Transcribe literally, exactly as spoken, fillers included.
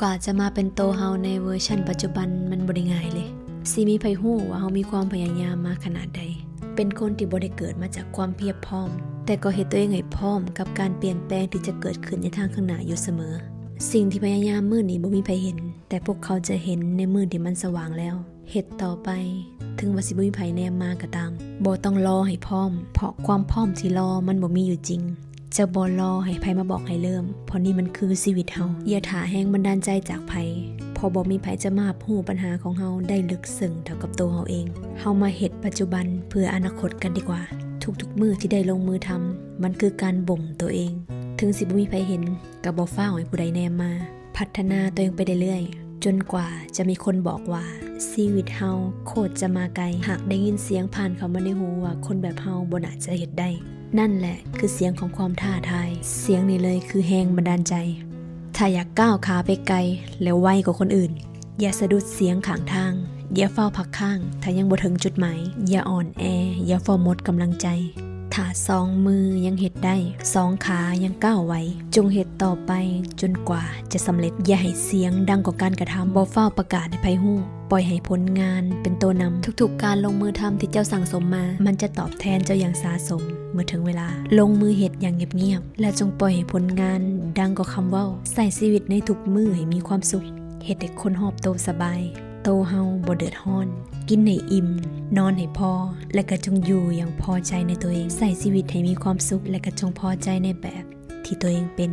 กว่าจะมาเป็นโตเฮาในเวอร์ชันปัจจุบันมันบ่ได้ง่ายเลย สิมีไผฮู้ว่าเฮามีความพยายามมาขนาดใด เป็นคนที่บ่ได้เกิดมาจากความเพียบพร้อม แต่ก็เฮ็ดตัวเองให้พร้อมกับการเปลี่ยนแปลงที่จะเกิดขึ้นในทางข้างหน้าอยู่เสมอ สิ่งที่พยายามมื้อนี้บ่มีไผเห็น แต่พวกเขาจะเห็นในมื้อที่มันสว่างแล้ว เฮ็ดต่อไป ถึงว่าสิบ่มีไผแนมมาก็ตาม บ่ต้องรอให้พร้อม เพราะความพร้อมที่รอมันบ่มีอยู่จริง จะบ่รอให้ไผมาบอกให้เริ่ม เพราะนี่มันคือชีวิตเฮา อย่าถ่าแฮงบันดาลใจจากไผ เพราะบ่มีไผจะมารับรู้ปัญหาของเฮาได้ลึกซึ้งเท่ากับตัวเฮาเอง เฮามาเฮ็ดปัจจุบันเพื่ออนาคตกันดีกว่า ทุกๆมื้อที่ได้ลงมือทำ มันคือการบ่มตัวเอง ถึงสิบ่มีไผเห็น ก็บ่ฟ้าวให้ผู้ใดแนมมา พัฒนาตัวเองไปเรื่อยๆ จนกว่าจะมีคนบอกว่า ชีวิตเฮาโคตรจะมาไกล หากได้ยินเสียงผ่านเข้ามาในหูว่าคนแบบเฮาบ่น่าจะเฮ็ดได้ นั่นแหละคือเสียงของความท้าทาย เสียงนี้เลยคือแฮงบันดาลใจ ถ้าอยากก้าวขาไปไกล และไวกว่าคนอื่น อย่าสะดุดเสียงข้างทาง อย่าฟ้าวพักค้าง ถ้ายังบ่ถึงจุดหมาย อย่าอ่อนแอ อย่าฟ้าวหมดกำลังใจ ถ้าสองมือยังเฮ็ดได้ สองขายังก้าวไหว จงเฮ็ดต่อไปจนกว่าจะสำเร็จ อย่าให้เสียงดังกว่าการกระทำ บ่ฟ้าวประกาศให้ไผฮู้ ปล่อยให้ผลงานเป็นตัวนำ ทุกๆการลงมือทำที่เจ้าสั่งสมมา มันจะตอบแทนเจ้าอย่างสาสมเมื่อถึงเวลา ลงมือเฮ็ดอย่างเงียบๆ และจงปล่อยให้ผลงานดังกว่าคำเว้า ใช้ชีวิตในทุกมื้อให้มีความสุข เฮ็ดให้คนรอบตัวสบาย โตเฮาบ่เดือดร้อน กินให้อิ่ม นอนให้พอ และก็จงอยู่อย่างพอใจในตัวเอง ใช้ชีวิตให้มีความสุข และก็จงพอใจในแบบที่ตัวเองเป็น